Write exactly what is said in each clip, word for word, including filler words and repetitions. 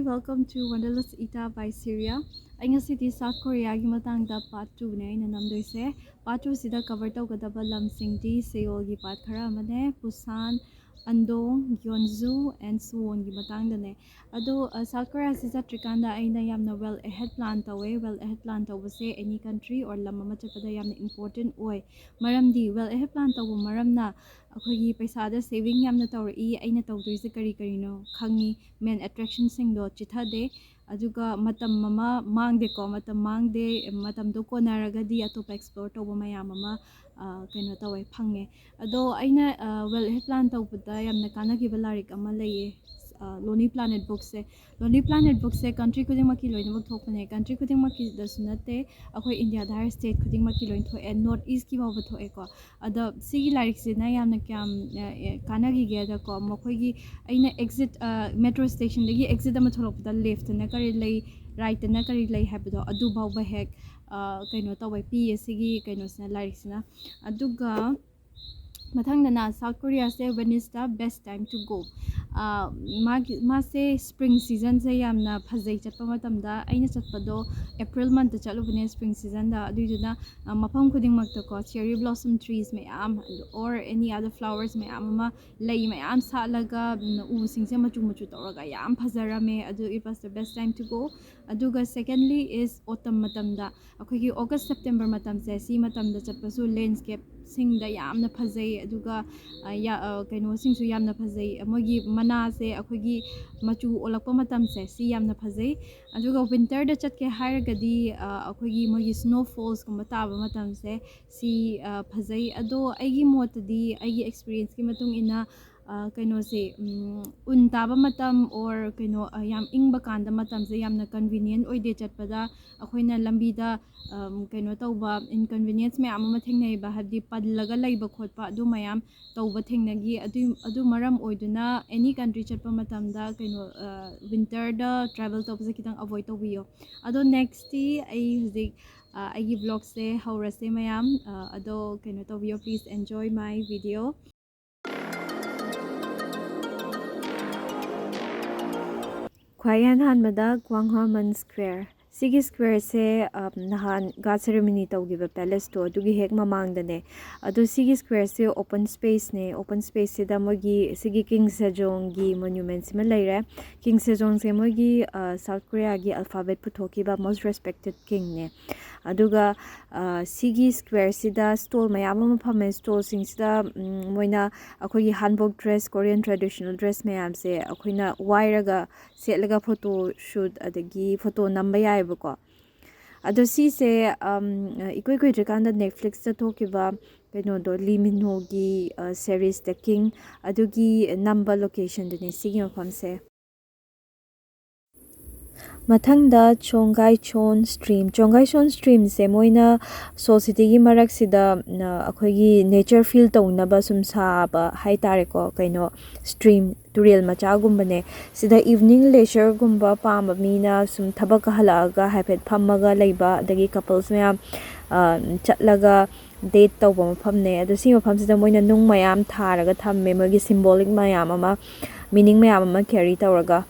Welcome to Wanderlust Ita by Syria. ꯑꯩ ꯉꯁꯤꯗꯤ South Korea ꯒꯤ ꯃꯇꯥꯡꯗ part two ꯅꯦ ꯑꯩꯅ ꯅꯝꯗꯣꯏꯁꯦ꯫ Part two ꯁꯤꯗ cover ꯇꯧꯒꯗꯕ ꯂꯝꯁꯤꯡꯗꯤ Seoul ꯒꯤ part ꯈꯔ ꯑꯃꯅꯦ, Busan, Andong, Yeonju and Suwon ꯒꯤ ꯃꯇꯥꯡꯗꯅꯦ꯫ ꯑꯗꯣ, ꯑ, South Korea ꯁꯤ ꯆꯠꯇ꯭ꯔꯤꯀꯥꯟꯗ ꯑꯩꯅ ꯌꯥꯝꯅ well ahead plan ꯇꯧꯋꯦ꯫ Well ahead plan ꯇꯧꯕꯁꯦ any country or ꯂꯝ ꯑꯃ ꯆꯠꯄꯗ ꯌꯥꯝꯅ important ꯑꯣꯏ꯫ ꯃꯔꯝꯗꯤ well ahead plan ꯇꯧꯕ ꯃꯔꯝꯅ ꯑꯩꯈꯣꯏꯒꯤ ꯄꯩꯁꯥꯗ saving ꯌꯥꯝꯅ ꯇꯧꯔꯛꯏ, ꯑꯩꯅ ꯇꯧꯗꯣꯏꯁꯦ ꯀꯔꯤ ꯀꯔꯤꯅꯣ ꯈꯪꯉꯤ, main attraction ꯁꯤꯡꯗꯣ ꯆꯤꯊꯗꯦ, ꯑꯗꯨꯒ ꯃꯇꯝ ꯑꯃ ꯃꯥꯡꯗꯦꯀꯣ, ꯃꯇꯝ ꯃꯥꯡꯗꯦ, ꯃꯇꯝꯗꯣ ꯀꯣꯟꯅꯔꯒꯗꯤ ꯑꯇꯣꯞꯄ explore ꯇꯧꯕ ꯃꯌꯥꯝ ꯑꯃ, ꯑ, ꯀꯩꯅꯣ ꯇꯧꯋꯦ, ꯐꯪꯉꯦ꯫ ꯑꯗꯣ ꯑꯩꯅ, ꯑ, well ahead plan ꯇꯧꯕꯗ ꯌꯥꯝꯅ ꯀꯥꯟꯅꯈꯤꯕ ꯂꯥꯏꯔꯤꯛ ꯑꯃ ꯂꯩꯌꯦ, ꯑ, Lonely Planet book ꯁꯦ꯫ Lonely Planet book ꯁꯦ country ꯈꯨꯗꯤꯡꯃꯛꯀꯤ ꯂꯣꯏꯅꯃꯛ ꯊꯣꯛꯄꯅꯦ, country ꯈꯨꯗꯤꯡꯃꯛꯀꯤꯗꯁꯨ ꯅꯠꯇꯦ, ꯑꯩꯈꯣꯏ ꯏꯟꯗꯤꯌꯥꯗ ꯍꯥꯏꯔ state ꯈꯨꯗꯤꯡꯃꯛꯀꯤ ꯂꯣꯏꯅ ꯊꯣꯛꯑꯦ, North East ꯀꯤ ꯐꯥꯎꯕ ꯊꯣꯛꯑꯦꯀꯣ꯫ ꯑꯗꯣ ꯁꯤꯒꯤ ꯂꯥꯏꯔꯤꯛꯁꯤꯅ ꯌꯥꯝꯅ ꯀꯌꯥꯝ, ꯑ, ꯑ, ꯀꯥꯟꯅꯈꯤꯒꯦꯗꯀꯣ, ꯃꯈꯣꯏꯒꯤ, ꯑꯩꯅ exit, ꯑ, metro station ꯗꯒꯤ exit ꯑꯃ ꯊꯣꯛꯂꯛꯄꯗ left ꯇꯅ ꯀꯔꯤ ꯂꯩ, right ꯇꯅ ꯀꯔꯤ ꯂꯩ ꯍꯥꯏꯕꯗꯣ ꯑꯗꯨ ꯐꯥꯎꯕ ꯍꯦꯛ, ꯑ, ꯀꯩꯅꯣ ꯇꯧꯋꯦ, ꯄꯤꯌꯦ ꯁꯤꯒꯤ ꯀꯩꯅꯣꯁꯤꯅ, ꯂꯥꯏꯔꯤꯛꯁꯤꯅ꯫ ꯑꯗꯨꯒ ꯃꯊꯪꯗꯅ South Korea say, when is the best time to go? ꯑ, ꯃꯥꯒꯤ, ꯃꯥꯁꯦ spring season ꯁꯦ ꯌꯥꯝꯅ ꯐꯖꯩ ꯆꯠꯄ ꯃꯇꯝꯗ꯫ ꯑꯩꯅ ꯆꯠꯄꯗꯣ April month ꯇ ꯆꯠꯂꯨꯕꯅꯦ, spring season ꯗ꯫ ꯑꯗꯨꯏꯗꯨꯅ, ꯑ, ꯃꯐꯝ ꯈꯨꯗꯤꯡꯃꯛꯇꯀꯣ cherry blossom trees ꯃꯌꯥꯝ or any other flowers ꯃꯌꯥꯝ ꯑꯃ, ꯂꯩ ꯃꯌꯥꯝ ꯁꯥꯠꯂꯒ, ꯎꯝ, ꯎꯁꯤꯡꯁꯦ ꯃꯆꯨ ꯃꯆꯨ ꯇꯧꯔꯒ ꯌꯥꯝ ꯐꯖꯔꯝꯃꯦ꯫ ꯑꯗꯨ it was the best time to go. ꯑꯗꯨꯒ secondly is autumn ꯃꯇꯝꯗ, ꯑꯩꯈꯣꯏꯒꯤ August September ꯃꯇꯝꯁꯦ, ꯁꯤ ꯃꯇꯝꯗ ꯆꯠꯄꯁꯨ landscape ꯁꯤꯡꯗ ꯌꯥꯝꯅ ꯐꯖꯩ꯫ ꯑꯗꯨꯒ, ꯑ, ꯌꯥ-, ꯑ, ꯀꯩꯅꯣꯁꯤꯡꯁꯨ ꯌꯥꯝꯅ ꯐꯖꯩ, ꯃꯣꯏꯒꯤ ꯃꯅꯥꯁꯦ ꯑꯩꯈꯣꯏꯒꯤ ꯃꯆꯨ ꯑꯣꯜꯂꯛꯄ ꯃꯇꯝꯁꯦ, ꯁꯤ ꯌꯥꯝꯅ ꯐꯖꯩ꯫ ꯑꯗꯨꯒ winter ꯗ ꯆꯠꯀꯦ ꯍꯥꯏꯔꯒꯗꯤ, ꯑ, ꯑꯩꯈꯣꯏꯒꯤ ꯃꯣꯏꯒꯤ snowfalls ꯀꯨꯝꯕ ꯇꯥꯕ ꯃꯇꯝꯁꯦ, ꯁꯤ, ꯑ, ꯐꯖꯩ꯫ ꯑꯗꯣ ꯑꯩꯒꯤ ꯃꯣꯠꯇꯗꯤ, ꯑꯩꯒꯤ experience ꯀꯤ ꯃꯇꯨꯡ ꯏꯟꯅ, ꯑ, ꯀꯩꯅꯣꯁꯦ, ꯎꯝ, ꯎꯟ ꯇꯥꯕ ꯃꯇꯝ or ꯀꯩꯅꯣ, ꯑ, ꯌꯥꯝ ꯏꯪꯕ ꯀꯥꯟꯗ ꯃꯇꯝꯁꯦ ꯌꯥꯝꯅ convenient ꯑꯣꯏꯗꯦ ꯆꯠꯄꯗ꯫ ꯑꯩꯈꯣꯏꯅ ꯂꯝꯕꯤꯗ, ꯑꯝ, ꯀꯩꯅꯣ ꯇꯧꯕ, inconvenience ꯃꯌꯥꯝ ꯑꯃ ꯊꯦꯡꯅꯩꯕ, ꯍꯥꯏꯕꯗꯤ ꯄꯜꯂꯒ ꯂꯩꯕ ꯈꯣꯠꯄ ꯑꯗꯨ ꯃꯌꯥꯝ ꯇꯧꯕ ꯊꯦꯡꯅꯈꯤ꯫ ꯑꯗꯨ, ꯑꯗꯨ ꯃꯔꯝ ꯑꯣꯏꯗꯨꯅ any country ꯆꯠꯄ ꯃꯇꯝꯗ ꯀꯩꯅꯣ, ꯑ, winter ꯗ travel ꯇꯧꯕꯁꯦ ꯈꯤꯇꯪ avoid ꯇꯧꯕꯤꯌꯣ꯫ ꯑꯗꯣ next ꯇꯤ ꯑꯩ ꯍꯧꯖꯤꯛ, ꯑ, ꯑꯩꯒꯤ vlog ꯁꯦ ꯍꯧꯔꯁꯦ ꯃꯌꯥꯝ꯫ ꯑ, ꯑꯗꯣ ꯀꯩꯅꯣ ꯇꯧꯕꯤꯌꯣ, please enjoy my video꯫ ꯈ꯭ꯋꯥꯏ ꯏꯍꯥꯟ ꯍꯥꯟꯕꯗ ꯒ꯭ꯋꯥꯡꯍꯥꯃꯟ ꯁ꯭ꯀ꯭ꯋꯦꯔ꯫ ꯁꯤꯒꯤ ꯁ꯭ꯀ꯭ꯋꯦꯔꯁꯦ, ꯑꯝ, ꯅꯍꯥꯟ ꯒꯥꯔꯗ ꯁꯦꯔꯦꯃꯣꯅꯤ ꯇꯧꯈꯤꯕ ꯄꯦꯂꯦꯁꯇꯣ, ꯑꯗꯨꯒꯤ ꯍꯦꯛ ꯃꯃꯥꯡꯗꯅꯦ꯫ ꯑꯗꯣ ꯁꯤꯒꯤ ꯁ꯭ꯀ꯭ꯋꯦꯔꯁꯦ ꯑꯣꯄꯟ ꯁ꯭ꯄꯦꯁꯅꯦ꯫ ꯑꯣꯄꯟ ꯁ꯭ꯄꯦꯁꯁꯤꯗ ꯃꯣꯏꯒꯤ ꯁꯤꯒꯤ ꯀꯤꯡ ꯁꯦꯖꯣꯡꯒꯤ ꯃꯣꯅꯨꯃꯦꯟꯁꯤꯃ ꯂꯩꯔꯦ꯫ ꯀꯤꯡ ꯁꯦꯖꯣꯡꯁꯦ ꯃꯣꯏꯒꯤ, ꯑ, ꯁꯥꯎꯠ ꯀꯣꯔꯤꯌꯥꯒꯤ ꯑꯜꯐꯥꯕꯦꯠ ꯄꯨꯊꯣꯛꯈꯤꯕ most respected king ꯅꯦ꯫ ꯑꯗꯨꯒ, ꯑ, ꯁꯤꯒꯤ ꯁ꯭ꯀ꯭ꯋꯦꯔꯁꯤꯗ ꯁ꯭ꯇꯣꯜ ꯃꯌꯥꯝ ꯑꯃ ꯐꯝꯃꯦ꯫ ꯁ꯭ꯇꯣꯜꯁꯤꯡꯁꯤꯗ, ꯎꯝ, ꯃꯣꯏꯅ ꯑꯩꯈꯣꯏꯒꯤ ꯍꯥꯟꯕꯣꯛ ꯗ꯭ꯔꯦꯁ, ꯀꯣꯔꯤꯌꯟ ꯇ꯭ꯔꯦꯗꯤꯁꯅꯦꯜ ꯗ꯭ꯔꯦꯁ ꯃꯌꯥꯝꯁꯦ ꯑꯩꯈꯣꯏꯅ ꯋꯥꯏꯔꯒ ꯁꯦꯠꯂꯒ ꯐꯣꯇꯣ ꯁꯨꯠ ꯑꯗꯒꯤ ꯐꯣꯇꯣ ꯅꯝꯕ ꯌꯥꯏꯑꯕꯀꯣ꯫ ꯑꯗꯣ ꯁꯤꯁꯦ, ꯑꯝ, ꯏꯀꯨꯏ ꯀꯨꯏꯗ꯭ꯔꯤꯀꯥꯟꯗ ꯅꯦꯠꯐ꯭ꯂꯤꯛꯁꯇ ꯊꯣꯛꯈꯤꯕ ꯀꯩꯅꯣꯗꯣ, ꯂꯤ ꯃꯤꯟ ꯍꯣꯒꯤ, ꯑ, ꯁꯦꯔꯤꯁ ꯗ ꯀꯤꯡ, ꯑꯗꯨꯒꯤ ꯅꯝꯕ ꯂꯣꯀꯦꯁꯟꯗꯨꯅꯦ ꯁꯤꯒꯤ ꯃꯐꯝꯁꯦ꯫ ꯃꯊꯪꯗ ꯆꯣꯡꯒꯥꯏꯆꯣꯟ ꯁ꯭ꯇ꯭ꯔꯤꯝ꯫ ꯆꯣꯡꯒꯥꯏꯆꯣꯟ ꯁ꯭ꯇ꯭ꯔꯤꯝꯁꯦ ꯃꯣꯏꯅ ꯁꯣꯜ ꯁꯤꯇꯤꯒꯤ ꯃꯔꯛꯁꯤꯗ, ꯑ, ꯑꯩꯈꯣꯏꯒꯤ ꯅꯦꯆꯔ ꯐꯤꯜ ꯇꯧꯅꯕ ꯁꯨꯝ ꯁꯥꯕ ꯍꯥꯏ ꯇꯥꯔꯦꯀꯣ, ꯀꯩꯅꯣ, ꯁ꯭ꯇ꯭ꯔꯤꯝ, ꯇꯨꯔꯦꯜ ꯃꯆꯥꯒꯨꯝꯕꯅꯦ꯫ ꯁꯤꯗ ꯏꯚꯅꯤꯡ ꯂꯦꯖꯔꯒꯨꯝꯕ ꯄꯥꯝꯕ ꯃꯤꯅ ꯁꯨꯝ ꯊꯕꯛꯀ ꯍꯜꯂꯛꯑꯒ ꯍꯥꯏꯐꯦꯠ ꯐꯝꯃꯒ ꯂꯩꯕ, ꯑꯗꯒꯤ ꯀꯄꯜꯁ ꯃꯌꯥꯝ, ꯑ, ꯆꯠꯂꯒ ꯗꯦꯠ ꯇꯧꯕ ꯃꯐꯝꯅꯦ꯫ ꯑꯗꯣ ꯁꯤ ꯃꯐꯝꯁꯤꯗ ꯃꯣꯏꯅ ꯅꯨꯡ ꯃꯌꯥꯝ ꯊꯥꯔꯒ ꯊꯝꯃꯦ, ꯃꯣꯏꯒꯤ ꯁꯤꯝꯕꯣꯂꯤꯛ ꯃꯌꯥꯝ ꯑꯃ, ꯃꯤꯅꯤꯡ ꯃꯌꯥꯝ ꯑꯃ ꯀꯦꯔꯤ ꯇꯧꯔꯒ꯫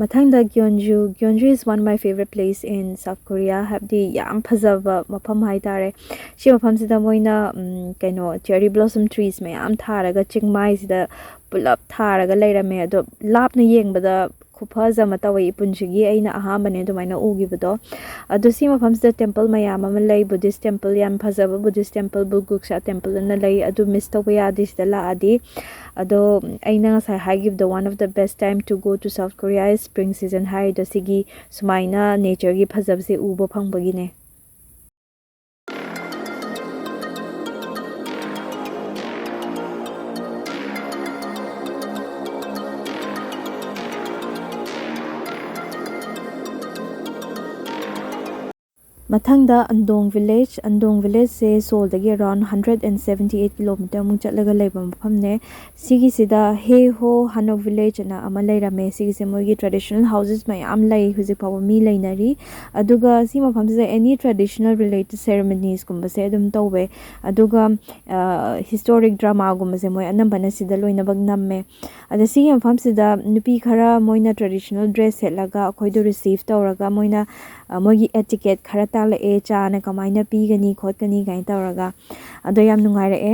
ꯃꯊꯪꯗ ꯒ꯭ꯌꯣꯟꯖꯨ꯫ Gyeongju is one my favorite place in South Korea. ꯍꯥꯏꯕꯗꯤ ꯌꯥꯝ ꯐꯖꯕ ꯃꯐꯝ ꯍꯥꯏꯇꯥꯔꯦ꯫ ꯁꯤ ꯃꯐꯝꯁꯤꯗ ꯃꯣꯏꯅ, ꯎꯝ, ꯀꯩꯅꯣ, cherry blossom trees ꯃꯌꯥꯝ ꯊꯥꯔꯒ ꯆꯤꯡꯃꯥꯏꯁꯤꯗ ꯄꯨꯂꯞ ꯊꯥꯔꯒ ꯂꯩꯔꯝꯃꯦ꯫ ꯑꯗꯣ ꯂꯥꯞꯅ ꯌꯦꯡꯕꯗ ꯈꯨꯐꯖ ꯑꯃ ꯇꯧꯋꯦ꯫ ꯏꯄꯨꯟꯁꯤꯒꯤ ꯑꯩꯅ ꯑꯍꯥꯟꯕꯅꯦ ꯑꯗꯨꯃꯥꯏꯅ ꯎꯈꯤꯕꯗꯣ꯫ ꯑꯗꯣ ꯁꯤ ꯃꯐꯝꯁꯤꯗ ꯇꯦꯝꯄꯜ ꯃꯌꯥꯝ ꯑꯃ ꯂꯩ꯫ ꯕꯨꯙꯤꯁ ꯇꯦꯝꯄꯜ, ꯌꯥꯝ ꯐꯖꯕ ꯕꯨꯙꯤꯁ ꯇꯦꯝꯄꯜ, ꯕꯨꯜꯒꯨꯛꯁꯥ ꯇꯦꯝꯄꯜ ꯑꯅ ꯂꯩ꯫ ꯑꯗꯨ ꯃꯤꯁ ꯇꯧꯕ ꯌꯥꯗꯦ ꯁꯤꯗ ꯂꯥꯛꯑꯗꯤ꯫ ꯑꯗꯣ ꯑꯩꯅ ꯉꯁꯥꯏ ꯍꯥꯏꯈꯤꯕꯗꯣ, one of the best time to go to South Korea is spring season ꯍꯥꯏꯔꯤꯗꯣ, ꯁꯤꯒꯤ ꯁꯨꯃꯥꯏꯅ ꯅꯦꯆꯔꯒꯤ ꯐꯖꯕꯁꯦ ꯎꯕ ꯐꯪꯕꯒꯤꯅꯦ꯫ ꯃꯊꯪꯗ ꯑꯟꯗꯣꯡ village. ꯑꯟꯗꯣꯡ ꯚꯤꯂꯦꯖꯁꯦ ꯁꯣꯜꯗꯒꯤ around hundred and seventy eight kilometer ꯃꯨꯛ ꯆꯠꯂꯒ ꯂꯩꯕ ꯃꯐꯝꯅꯦ꯫ ꯁꯤꯒꯤꯁꯤꯗ ꯍꯦ ꯍꯣ ꯍꯥꯅꯣꯛ ꯚꯤꯂꯦꯖ ꯑꯅ ꯑꯃ ꯂꯩꯔꯝꯃꯦ꯫ ꯁꯤꯒꯤꯁꯦ ꯃꯣꯏꯒꯤ traditional houses ꯃꯌꯥꯝ ꯂꯩ, ꯍꯧꯖꯤꯛ ꯐꯥꯎꯕ ꯃꯤ ꯂꯩꯅꯔꯤ꯫ ꯑꯗꯨꯒ ꯁꯤ ꯃꯐꯝꯁꯤꯗ any traditional related ceremoniesꯀꯨꯝꯕꯁꯦ ꯑꯗꯨꯝ ꯇꯧꯋꯦ꯫ ꯑꯗꯨꯒ ꯍꯤꯁꯇꯣꯔꯤꯛ ꯗ꯭ꯔꯃꯥꯒꯨꯝꯕꯁꯦ ꯃꯣꯏ ꯑꯅꯝꯕꯅ ꯁꯤꯗ ꯂꯣꯏꯅꯃꯛ ꯅꯝꯃꯦ꯫ ꯑꯗ ꯁꯤꯒꯤ ꯃꯐꯝꯁꯤꯗ ꯅꯨꯄꯤ ꯈꯔ ꯃꯣꯏꯅ traditional dress ꯁꯦꯠꯂꯒ ꯑꯩꯈꯣꯏꯗꯣ receive ꯇꯧꯔꯒ ꯃꯣꯏꯅ, ꯑ, ꯃꯣꯏꯒꯤ etiquette ꯈꯔ ꯇꯥꯛꯂꯛꯑꯦ, ꯆꯥꯅ ꯀꯃꯥꯏꯅ ꯄꯤꯒꯅꯤ ꯈꯣꯠꯀꯅꯤ ꯀꯥꯏꯅ ꯇꯧꯔꯒ꯫ ꯑꯗꯣ ꯌꯥꯝ ꯅꯨꯡꯉꯥꯏꯔꯛꯑꯦ꯫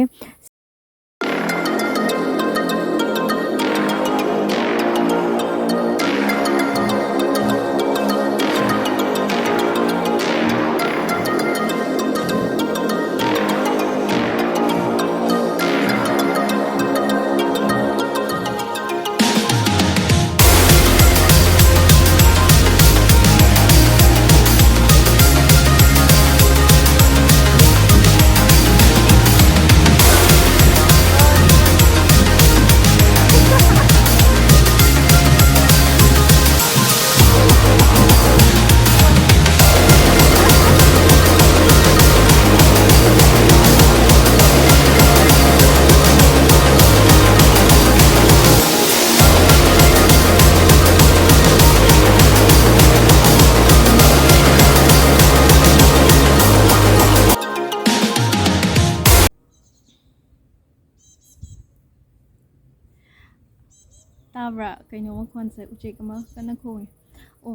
ꯇꯥꯕ꯭ꯔꯥ? ꯀꯩꯅꯣ ꯃꯈꯣꯟꯁꯦ? ꯎꯆꯦꯛ ꯑꯃ ꯀꯟꯅ ꯈꯣꯡꯉꯦ꯫ ꯑꯣ,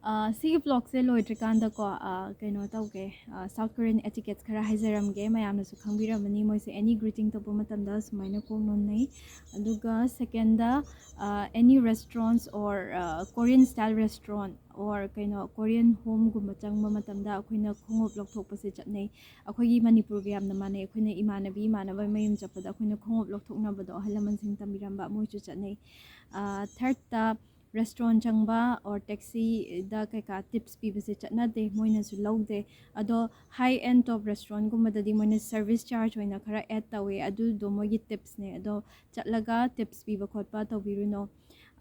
ꯑ, ꯁꯤꯒꯤ vlogꯁꯦ ꯂꯣꯏꯗ꯭ꯔꯤꯀꯥꯟꯗꯀꯣ, ꯑ, ꯀꯩꯅꯣ ꯇꯧꯒꯦ, ꯑ, South Korean etiquettes ꯈꯔ ꯍꯥꯏꯖꯔꯝꯒꯦ꯫ ꯃꯌꯥꯝꯅꯁꯨ ꯈꯪꯕꯤꯔꯝꯃꯅꯤ, ꯃꯣꯏꯁꯦ any greeting ꯇꯧꯕ ꯃꯇꯝꯗ ꯁꯨꯃꯥꯏꯅ ꯈꯣꯡ ꯅꯣꯝꯅꯩ꯫ ꯑꯗꯨꯒ secondꯗ, ꯑ, any restaurants or, ꯑ, Korean style restaurant or ꯀꯩꯅꯣ Korean homeꯒꯨꯝꯕ ꯆꯪꯕ ꯃꯇꯝꯗ ꯑꯩꯈꯣꯏꯅ ꯈꯣꯡꯎꯞ ꯂꯧꯊꯣꯛꯄꯁꯦ ꯆꯠꯅꯩ꯫ ꯑꯩꯈꯣꯏꯒꯤ ꯃꯅꯤꯄꯨꯔꯒ ꯌꯥꯝꯅ ꯃꯥꯟꯅꯩ꯫ ꯑꯩꯈꯣꯏꯅ ꯏꯃꯥꯟꯅꯕꯤ ꯏꯃꯥꯟꯅꯕ ꯃꯌꯨꯝ ꯆꯠꯄꯗ ꯑꯩꯈꯣꯏꯅ ꯈꯣꯡꯎꯞ ꯂꯧꯊꯣꯛꯅꯕꯗꯣ ꯑꯍꯜ ꯂꯃꯟꯁꯤꯡ ꯇꯝꯕꯤꯔꯝꯕ, ꯃꯣꯏꯁꯨ ꯆꯠꯅꯩ꯫ ꯑ, thirdꯇ restaurant ꯆꯪꯕ or taxiꯗ ꯀꯩꯀꯥ tips ꯄꯤꯕꯁꯦ ꯆꯠꯅꯗꯦ, ꯃꯣꯏꯅꯁꯨ ꯂꯧꯗꯦ꯫ ꯑꯗꯣ high end top restaurantꯒꯨꯝꯕꯗꯗꯤ ꯃꯣꯏꯅ service charge ꯑꯣꯏꯅ ꯈꯔ add ꯇꯧꯋꯦ, ꯑꯗꯨꯗꯣ ꯃꯣꯏꯒꯤ tipsꯅꯦ꯫ ꯑꯗꯣ ꯆꯠꯂꯒ tips ꯄꯤꯕ ꯈꯣꯠꯄ ꯇꯧꯕꯤꯔꯨꯅꯣ꯫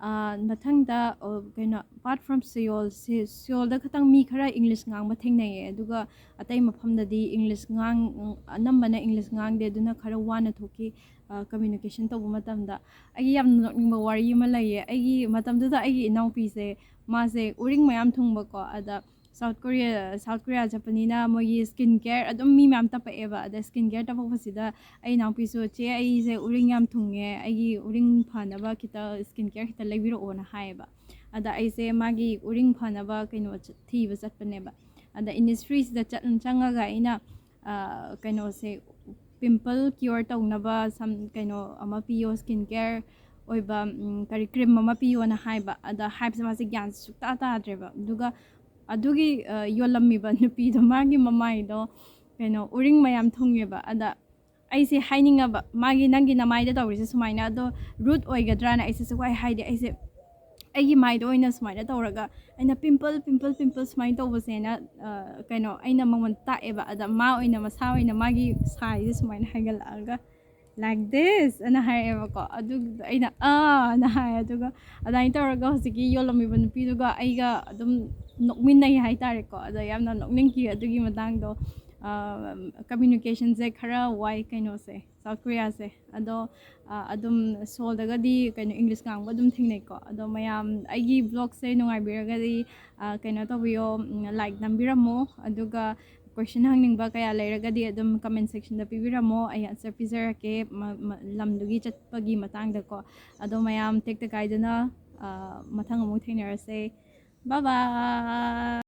ꯑꯥ, ꯃꯊꯪꯗ, ꯑꯣ, ꯀꯩꯅꯣ, apart from Seoul, ꯁꯤ-, Seoulꯗ ꯈꯛꯇꯪ ꯃꯤ ꯈꯔ English ꯉꯥꯡꯕ ꯊꯦꯡꯅꯩꯌꯦ, ꯑꯗꯨꯒ ꯑꯇꯩ ꯃꯐꯝꯗꯗꯤ English ꯉꯥꯡ-, ꯑꯅꯝꯕꯅ English ꯉꯥꯡꯗꯦ, ꯑꯗꯨꯅ ꯈꯔ ꯋꯥꯅ ꯊꯣꯛꯈꯤ, ꯑꯥ, communication ꯇꯧꯕ ꯃꯇꯝꯗ꯫ ꯑꯩꯒꯤ ꯌꯥꯝꯅ ꯅꯣꯛꯅꯤꯡꯕ ꯋꯥꯔꯤ ꯑꯃ ꯂꯩꯌꯦ꯫ ꯑꯩꯒꯤ ꯃꯇꯝꯗꯨꯗ ꯑꯩꯒꯤ ꯏꯅꯥꯎꯄꯤꯁꯦ, ꯃꯥꯁꯦ ꯎꯔꯤꯡ ꯃꯌꯥꯝ ꯊꯨꯡꯕꯀꯣ, ꯑꯗ South Korea, South Korea ꯆꯠꯄꯅꯤꯅ ꯃꯣꯏꯒꯤ skin care ꯑꯗꯨꯝ ꯃꯤ ꯃꯌꯥꯝ ꯇꯞꯄꯛꯑꯦꯕ꯫ ꯑꯗ skin care ꯇꯞꯄꯛꯄꯁꯤꯗ ꯑꯩ ꯏꯅꯥꯎꯄꯤꯁꯨ, "ꯆꯦ, ꯑꯩꯁꯦ ꯎꯔꯤꯡ ꯌꯥꯝ ꯊꯨꯡꯉꯦ, ꯑꯩꯒꯤ ꯎꯔꯤꯡ ꯐꯅꯕ ꯈꯤꯇ skin care ꯈꯤꯇ ꯂꯩꯕꯤꯔꯛꯑꯣꯅ" ꯍꯥꯏꯌꯦꯕ꯫ ꯑꯗ ꯑꯩꯁꯦ ꯃꯥꯒꯤ ꯎꯔꯤꯡ ꯐꯅꯕ ꯀꯩꯅꯣ ꯆꯠ-, ꯊꯤꯕ ꯆꯠꯄꯅꯦꯕ꯫ ꯑꯗ Innisfreeꯁꯤꯗ ꯆꯠ-, ꯆꯪꯉꯒ ꯑꯩꯅ, ꯑ, ꯀꯩꯅꯣꯁꯦ, pimple cure ꯇꯧꯅꯕ some ꯀꯩꯅꯣ ꯑꯃ ꯄꯤꯌꯣ, skin care ꯑꯣꯏꯕ, ꯎꯝ, ꯀꯔꯤ cream ꯑꯃ ꯄꯤꯌꯣꯅ ꯍꯥꯏꯕ꯫ ꯑꯗ ꯍꯥꯏꯕꯁꯦ ꯃꯥꯁꯦ ꯒ꯭ꯌꯥꯟ ꯁꯨꯛꯇꯥ ꯇꯥꯗ꯭ꯔꯦꯕ꯫ ꯑꯗꯨꯒ ꯑꯗꯨꯒꯤ, ꯑ, ꯌꯣꯜꯂꯝꯃꯤꯕ ꯅꯨꯄꯤꯗꯣ, ꯃꯥꯒꯤ ꯃꯃꯥꯏꯗꯣ ꯀꯩꯅꯣ ꯎꯔꯤꯡ ꯃꯌꯥꯝ ꯊꯨꯡꯉꯦꯕ꯫ ꯑꯗ ꯑꯩꯁꯦ ꯍꯥꯏꯅꯤꯡꯉꯕ, ꯃꯥꯒꯤ, "ꯅꯪꯒꯤ ꯅꯃꯥꯏꯗ ꯇꯧꯔꯤꯁꯦ ꯁꯨꯃꯥꯏꯅ", ꯑꯗꯣ rude ꯑꯣꯏꯒꯗ꯭ꯔꯥꯅ ꯑꯩꯁꯦ ꯁꯨꯛꯍꯥꯏ ꯍꯥꯏꯗꯦ꯫ ꯑꯩꯁꯦ ꯑꯩꯒꯤ ꯃꯥꯏꯗ ꯑꯣꯏꯅ ꯁꯨꯃꯥꯏꯅ ꯇꯧꯔꯒ ꯑꯩꯅ pimple, pimple, pimple ꯁꯨꯃꯥꯏꯅ ꯇꯧꯕꯁꯦꯅ, ꯑ, ꯀꯩꯅꯣ, ꯑꯩꯅ ꯃꯉꯣꯟꯗ ꯇꯥꯛꯑꯦꯕ꯫ ꯑꯗ ꯃꯥ ꯑꯣꯏꯅ ꯃꯁꯥ ꯑꯣꯏꯅ ꯃꯥꯒꯤ ꯁꯥꯏꯁꯦ ꯁꯨꯃꯥꯏꯅ ꯍꯥꯏꯒꯠꯂꯛꯑꯒ, "Like this" ꯑꯅ ꯍꯥꯏꯔꯛꯑꯦꯕꯀꯣ꯫ ꯑꯗꯨꯒꯤꯗꯣ ꯑꯩꯅ "ꯑꯥ" ꯑꯅ ꯍꯥꯏ꯫ ꯑꯗꯨꯒ ꯑꯗꯨꯃꯥꯏꯅ ꯇꯧꯔꯒ ꯍꯧꯖꯤꯛꯀꯤ ꯌꯣꯜꯂꯝꯃꯤꯕ ꯅꯨꯄꯤꯗꯨꯒ ꯑꯩꯒ ꯑꯗꯨꯝ ꯅꯣꯛꯃꯤꯟꯅꯩ ꯍꯥꯏꯇꯥꯔꯦꯀꯣ꯫ ꯑꯗ ꯌꯥꯝꯅ ꯅꯣꯛꯅꯤꯡꯈꯤ ꯑꯗꯨꯒꯤ ꯃꯇꯥꯡꯗꯣ꯫ ꯑ, communicationꯁꯦ ꯈꯔ ꯋꯥꯏ ꯀꯩꯅꯣꯁꯦ, South Koreaꯁꯦ꯫ ꯑꯗꯣ, ꯑ, ꯑꯗꯨꯝ Seoulꯗꯒꯗꯤ ꯀꯩꯅꯣ English ꯉꯥꯡꯕ ꯑꯗꯨꯝ ꯊꯦꯡꯅꯩꯀꯣ꯫ ꯑꯗꯣ ꯃꯌꯥꯝ ꯑꯩꯒꯤ vlogꯁꯦ ꯅꯨꯡꯉꯥꯏꯕꯤꯔꯒꯗꯤ, ꯑ, ꯀꯩꯅꯣ ꯇꯧꯕꯤꯌꯣ, ꯎꯝ, like ꯅꯝꯕꯤꯔꯝꯃꯣ꯫ ꯑꯗꯨꯒ question ꯍꯪꯅꯤꯡꯕ ꯀꯌꯥ ꯂꯩꯔꯒꯗꯤ ꯑꯗꯨꯝ comment sectionꯗ ꯄꯤꯕꯤꯔꯝꯃꯣ꯫ ꯑꯩ answer ꯄꯤꯖꯔꯛꯀꯦ, ꯃ-, ꯃ-, ꯂꯝꯗꯨꯒꯤ ꯆꯠꯄꯒꯤ ꯃꯇꯥꯡꯗꯀꯣ꯫ ꯑꯗꯣ ꯃꯌꯥꯝ ꯇꯦꯛꯇ ꯀꯥꯏꯗꯅ, ꯑ, ꯃꯊꯪ ꯑꯃꯨꯛ ꯊꯦꯡꯅꯔꯁꯦ꯫ Bye bye!